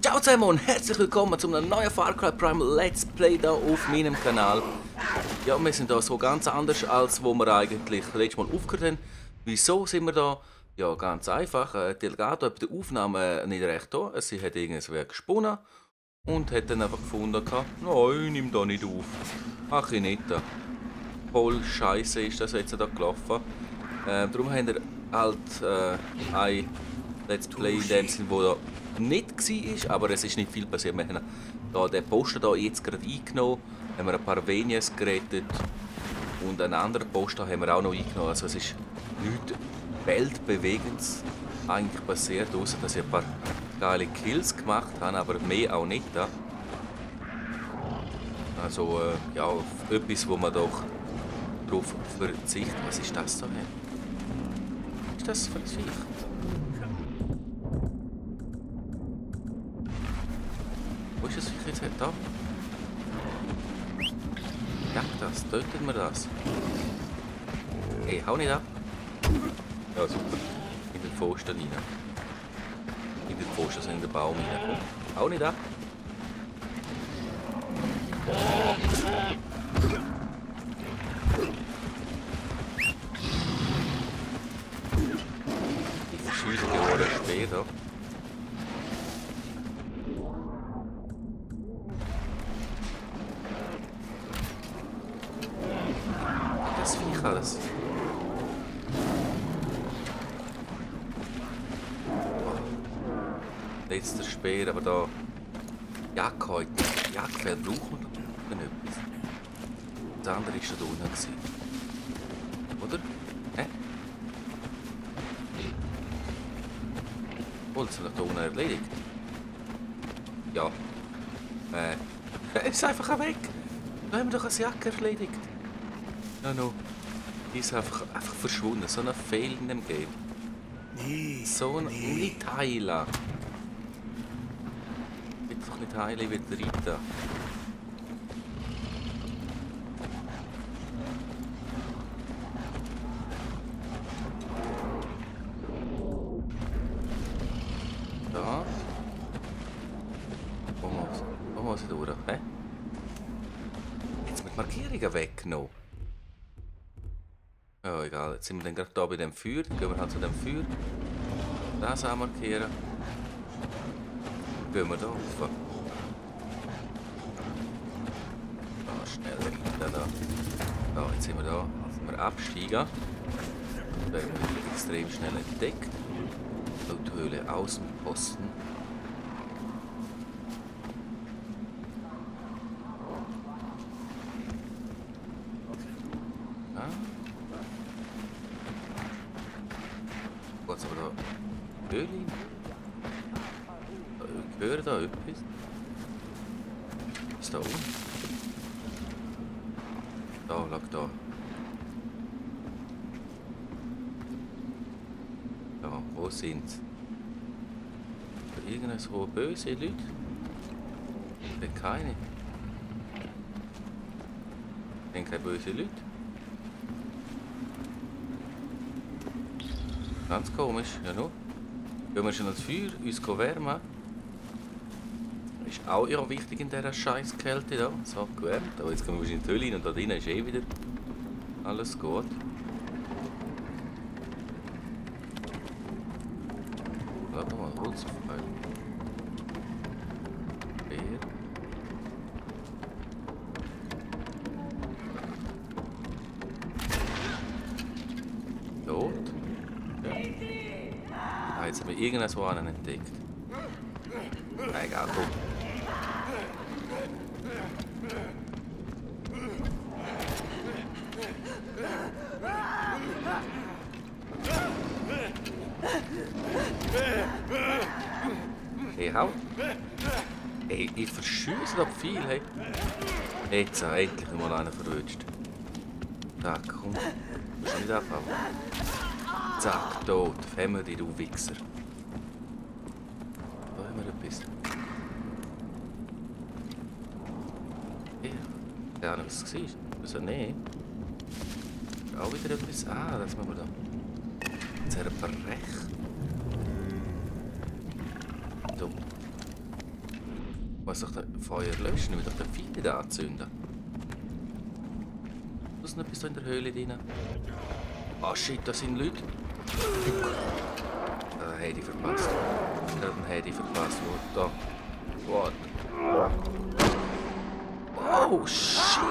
Ciao zusammen und herzlich willkommen zu einem neuen Far Cry Primal Let's Play hier auf meinem Kanal. Ja, wir sind hier so ganz anders, als wo wir eigentlich letztes Mal aufgehört haben. Wieso sind wir da? Ja, ganz einfach. Delgado hat bei der Aufnahme nicht recht da. Sie hat irgendwas gesponnen und hat dann einfach gefunden, nein, nimm da nicht auf. Mach ich nicht. Voll Scheiße ist das jetzt da gelaufen. Darum haben wir halt ein Let's Play in dem Sinn, wo da nicht war, aber es ist nicht viel passiert. Wir haben da den Posten da jetzt gerade eingenommen, haben wir ein paar Venias gerettet und einen anderen Posten haben wir auch noch eingenommen. Also es ist nichts weltbewegendes eigentlich passiert, außer dass ich ein paar geile Kills gemacht habe, aber mehr auch nicht. Also ja, auf etwas, wo man doch darauf verzichtet. Was ist das da? Was ist das für ein Viech? Wo ist das Viech jetzt da? Jagt das, tötet mir das. Hey, hau nicht ab. Ja, super. In den Pfosten rein. In den Pfosten, also in den Baum rein. Komm, hau nicht ab. Die verschiedenen Jahre später. Das Viech alles. Letzter Speer, aber da Jagdhäute, Jagdfell brauchen wir etwas. Das andere war da unten gewesen. Oder? Hä? Oh, das haben wir da unten erledigt. Ja. Ist einfach weg. Da haben wir doch eine Jacke erledigt. Ja, no. Die ist einfach verschwunden. So ein Fail in dem Game. So ein nicht heilen. Bitte doch nicht heilen, ich will rein. Da. Wo muss ich durch? Hä? Jetzt mit Markierungen weggenommen. Ja, egal. Jetzt sind wir dann gerade hier bei dem Feuer. Dann gehen wir halt zu dem Feuer. Das anmarkieren. Dann gehen wir da rauf. Da, schnell rein. Da, jetzt sind wir da. Also wir absteigen. Da werden wir extrem schnell entdeckt. Autohöhle Außenposten. Ja. Geht's aber da Höhle rein? Ich höre da etwas. Was ist da unten? Da, lag da. Ja, wo sind sie? Irgendeine so böse Leute? Ich bin keine. Ich bin keine böse Leute. Ganz komisch, ja no. Gehen wir schon ans Feuer, uns wärmen. Ist auch ja wichtig in dieser scheiß Kälte da. So, gewärmt. Aber jetzt gehen wir in die Höhle rein und da drinnen ist eh wieder alles gut. Warte mal, Holzpfeil. Bär. Tot. Ja. Ah, jetzt haben wir irgendwas so einen entdeckt. Egal, komm. Hey, hau. Ey, ich verschüsse da viel, hey. Jetzt endlich mal einen verwünscht. Da, komm. Du musst nicht abhauen. Zack, tot. Family, du Wichser. Da haben wir etwas. Ja, nicht, was es war. Also, nee. Auch wieder etwas. Ah, das machen wir da. Zerbrech. So. Was doch das Feuer löschen? Ich will doch den Feind nicht anzünden. Was ist noch etwas da in der Höhle drin? Ah shit, da sind Leute. Da hätte ich verpasst. Dann hätte ich verpasst. Wo da. What? Oh shit!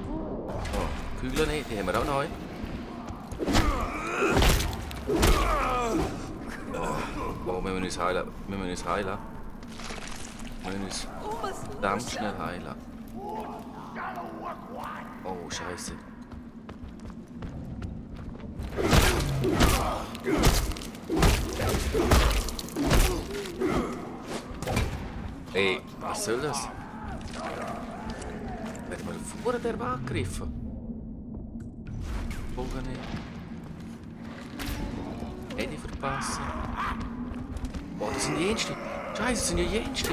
Oh, Kügel nicht, die haben wir auch neu. Oh, wir müssen uns heilen. Wir müssen uns heilen. Wir müssen uns verdammt schnell heilen. Oh, Scheiße. Ey, was soll das? Werden wir vor der angegriffen? Bogen nicht. Hätte ich verpassen. Boah, das sind Jenste. Scheiße, das sind ja Jenste.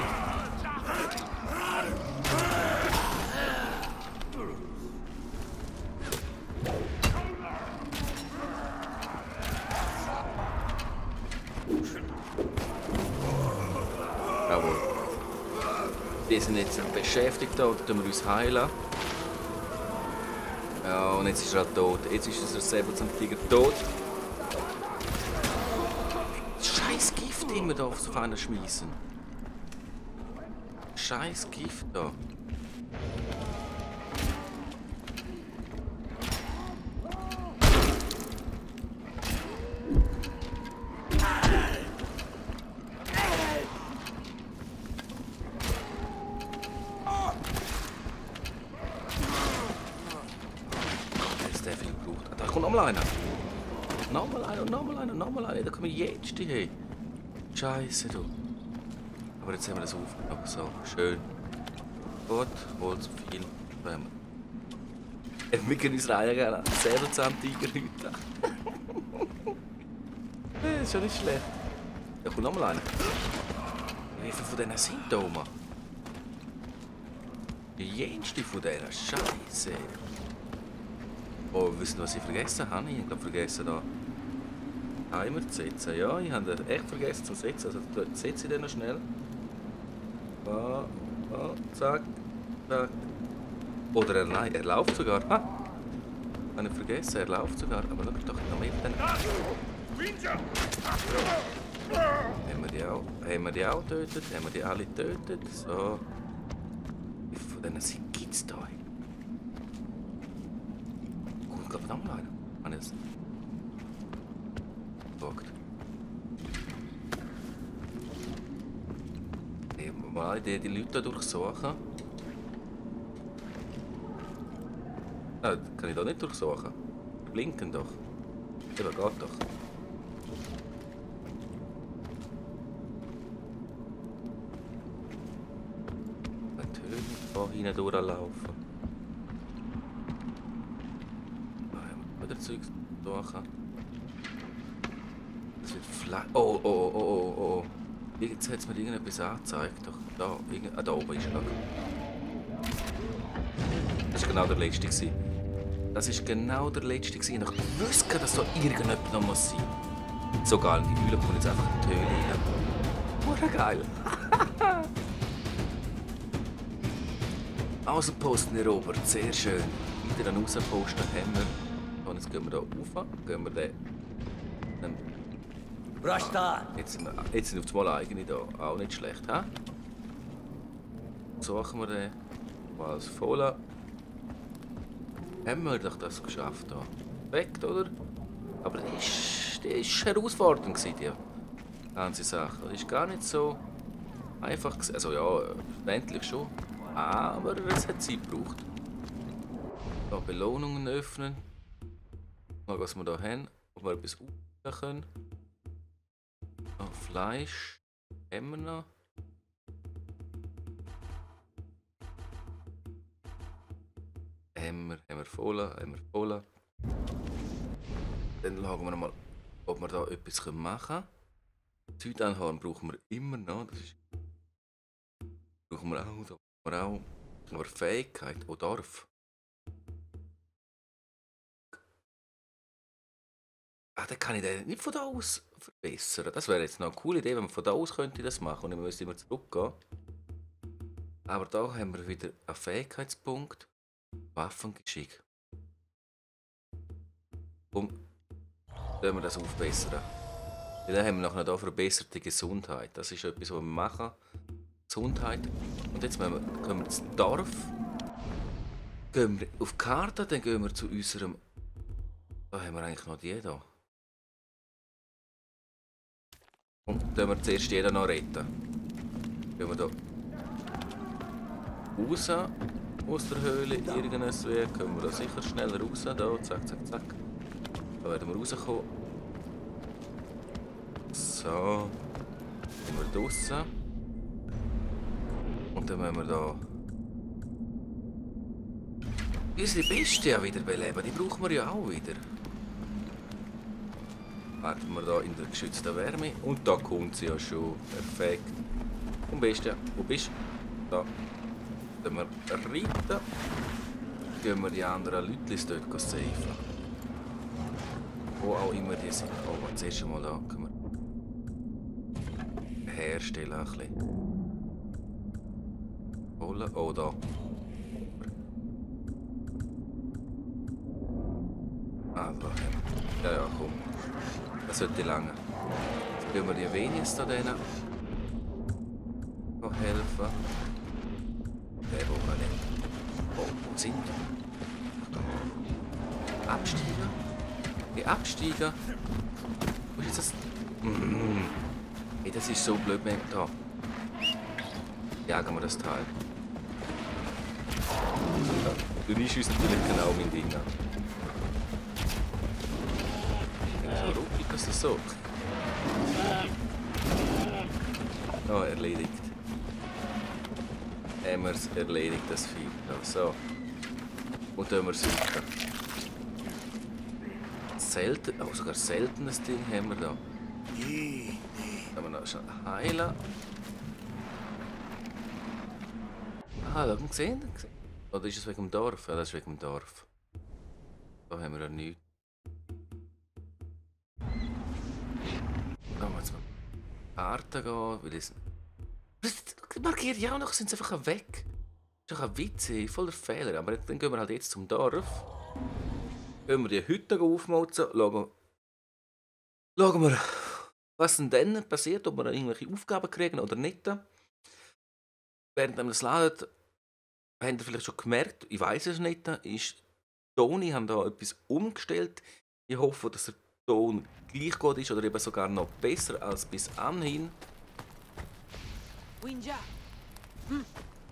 Jawohl. Die sind jetzt beschäftigt da, oder tun wir uns heilen. Ja, und jetzt ist er halt tot. Jetzt ist unser Säbelzahntiger tot. Scheiß Gift immer da auf einen schmeißen. Scheiß Gift da. Der viel gebraucht. Da kommt nochmal einer. Nochmal einer, nochmal einer, nochmal einer. Da kommen jetzt die hey. Scheiße, du. Aber jetzt haben wir das aufgenommen. So, schön. Gut, wohl zu viel. Wir können uns reingehen. Säbelzahntiger heute. Das ist schon nicht schlecht. Da kommt nochmal einer. Wie viele von denen sind da oben? Die jenste von denen. Scheiße. Oh, wisst ihr, was ich vergessen habe? Ich habe vergessen, da Timer zu setzen. Ja, ich habe den echt vergessen zu setzen. Also setze ich den noch schnell. Zack, zack. Oder nein, er läuft sogar. Ha! Habe ich vergessen, er läuft sogar. Aber schau doch noch mehr den. Haben wir die auch getötet? Haben wir die alle getötet? So. Wie viele von denen gibt es da? Kommt gerade noch einer. Habe ich es gesagt. Mal die Leute da durchsuchen. Ah, kann ich da nicht durchsuchen? Blinken doch. Eben, geht doch. Natürlich da hinten durchlaufen. Da haben wir wieder Zeugs suchen. Das wird Fleisch. Oh. Jetzt hat es mir irgendetwas angezeigt. Doch, da, da oben ist er. Das war genau der letzte. Das war genau der letzte. Ich wusste, dass da irgendjemand noch muss sein muss. Sogar in die Höhle kommt jetzt einfach in die Höhle rein. Hure geil. Außenposten erobert, sehr schön. Wieder einen Außenposten haben wir. Und jetzt gehen wir hier rauf. Gehen wir den. Jetzt sind wir auf einmal eigene da. Auch nicht schlecht, hä? Suchen wir den. Als Fola. Haben wir doch das geschafft hier. Perfekt, oder? Aber das war herausfordernd, die ganze Sache. Das ist gar nicht so einfach. Also ja, endlich schon. Aber es hat Zeit gebraucht. Da Belohnungen öffnen. Mal, was wir hier haben. Ob wir etwas aufnehmen können. Fleisch haben wir noch. Haben wir voll. Dann schauen wir mal, ob wir da etwas machen können. Südanhorn brauchen wir immer noch. Das ist, brauchen wir auch. Da brauchen wir auch. Aber Fähigkeit, auch Dorf. Dann kann ich den nicht von da aus verbessern. Das wäre jetzt noch eine coole Idee, wenn man von da aus könnte das machen und ich müsste immer zurückgehen. Aber da haben wir wieder einen Fähigkeitspunkt. Waffengeschick. Und dann wir das aufbessern. Dann haben wir nachher hier verbesserte Gesundheit. Das ist etwas, was wir machen. Gesundheit. Und jetzt gehen wir ins Dorf. Gehen wir auf die Karte, dann gehen wir zu unserem... Da haben wir eigentlich noch die hier. Und dann wir zuerst jeden noch retten. Gehen wir hier raus aus der Höhle. Irgendwas Weg. Können wir da sicher schneller raus. Da, zack, zack, zack. Da werden wir rauskommen. So. Sind wir draussen. Und dann müssen wir da unsere Bestie wieder beleben. Die brauchen wir ja auch wieder. Warten wir da in der geschützten Wärme. Und da kommt sie ja schon. Perfekt. Und Bestie, wo bist du? Da. Dann wir reiten. Gehen wir die anderen Leute dort safen. Wo auch immer die sind. Oh, das erste Mal da können wir herstellen ein bisschen. Holen. Oh, da. Ah, da haben wir. Ja, komm. Das sollte lange. Jetzt gehen wir die wenigsten denen helfen. Der wo wir nicht. Oh, wo sind die? Absteigen? Die Absteigen? Wo ist das? Hey, das ist so blöd, wenn da. Jagen wir das Teil. Du schießt natürlich genau mein Ding an. So ruckig ist das so. Oh, erledigt. Haben wir es erledigt, das Vieh. So. Und dann haben wir es weiter. Selten, oh, sogar seltenes Ding haben wir da. Können wir noch schon heilen. Ah, da haben wir gesehen. Oder ist es wegen dem Dorf? Ja, das ist wegen dem Dorf. Da haben wir ja nichts. Da müssen wir jetzt mal Karten gehen, weil es... Markiert ja auch noch, sind sie einfach weg. Das ist doch ein Witz, voller Fehler. Aber dann gehen wir halt jetzt zum Dorf. Gehen wir die Hütte aufmotzen, schauen wir, was denn dann passiert, ob wir irgendwelche Aufgaben kriegen oder nicht. Während wir das laden, habt ihr vielleicht schon gemerkt, ich weiß es nicht, ist Toni haben da etwas umgestellt. Ich hoffe, dass der Ton gleich gut ist oder eben sogar noch besser als bis anhin.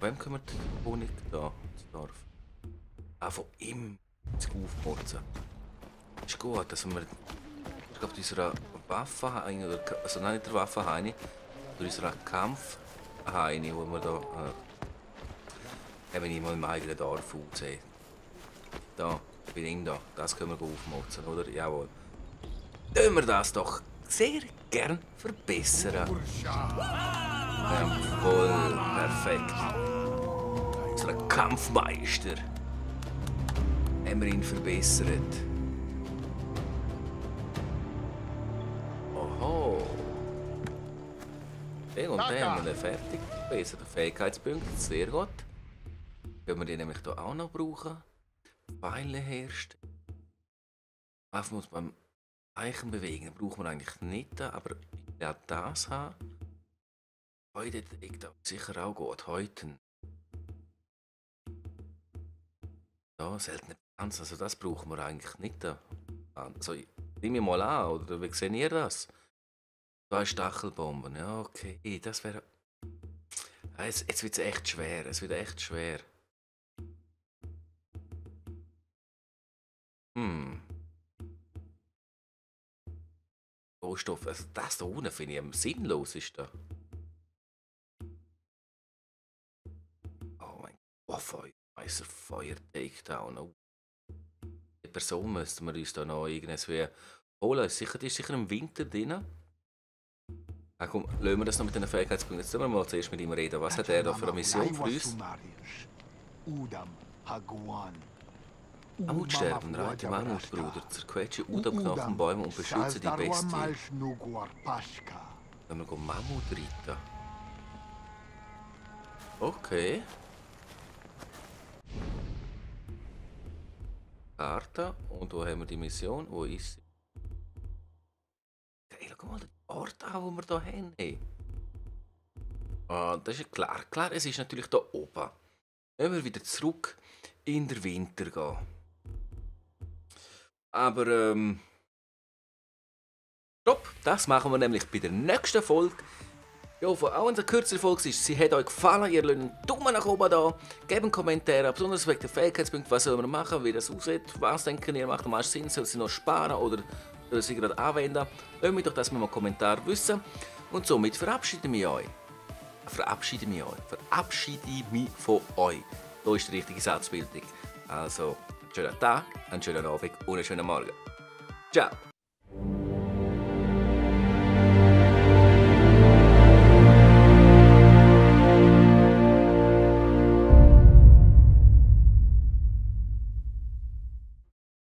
Wem kümmert Honig da ins Dorf? Ah, von ihm aufmotzen. Ist gut, dass wir ich glaube, unserer Waffenheini, also nein, nicht der Waffenheini, unserer Kampfheini, wo wir da haben wir mal im eigenen Dorf aussehen. Da, ich bin ihn da, das können wir aufmotzen, oder? Jawohl. Tun wir das doch sehr gern verbessern. Jawohl, perfekt. Unser Kampfmeister. Haben wir ihn verbessert. Oho. Okay, und dann haben wir ihn fertig verbessert. Fähigkeitspunkte, sehr gut. Können wir die nämlich hier auch noch brauchen. Pfeile herstellen. Waffen muss beim Eichen bewegen, brauchen wir eigentlich nicht, aber ich werde das haben. Heute liegt aber sicher auch gut. Heute. Ja, seltene Pflanzen, also das brauchen wir eigentlich nicht. Also, nehme ich mal an, oder wie seht ihr das? 2 Stachelbomben, ja, okay, das wäre... Jetzt wird es echt schwer, es wird echt schwer. Rohstoff, also das da unten finde ich am sinnloseste. Oh mein Gott, Feuer Takedown. Oh. Die Person müssten wir uns da noch irgendwie holen. Die ist sicher im Winter drin. Ah, komm, lassen wir das noch mit den Fähigkeitspunkten. Jetzt müssen wir mal zuerst mit ihm reden. Was hat er da für eine Mission für uns? Mammutsterben, reite Mammutbruder, zerquetsche Udam-Knochenbäume und beschütze die Bestie. Wenn wir Mammut reiten. Okay. Karte. Und wo haben wir die Mission? Wo ist sie? Geil, schau mal den Ort an, den wir hier haben. Hey. Ah, das ist klar. Klar, es ist natürlich hier oben. Wenn wir wieder zurück in den Winter gehen. Aber, stopp, das machen wir nämlich bei der nächsten Folge. Ja, auch wenn es eine kürzere Folge ist, sie hat euch gefallen, ihr lasst einen Daumen nach oben da, gebt einen Kommentar ab, besonders wegen der Fähigkeitspunkte, was sollen wir machen, wie das aussieht, was denken ihr macht am meisten Sinn, soll sie noch sparen oder soll sie gerade anwenden, lasst mich doch das mit einem Kommentar wissen. Und somit verabschiede ich mich von euch. Da ist die richtige Satzbildung. Also, einen schönen Tag, einen schönen Abend und einen schönen Morgen. Ciao!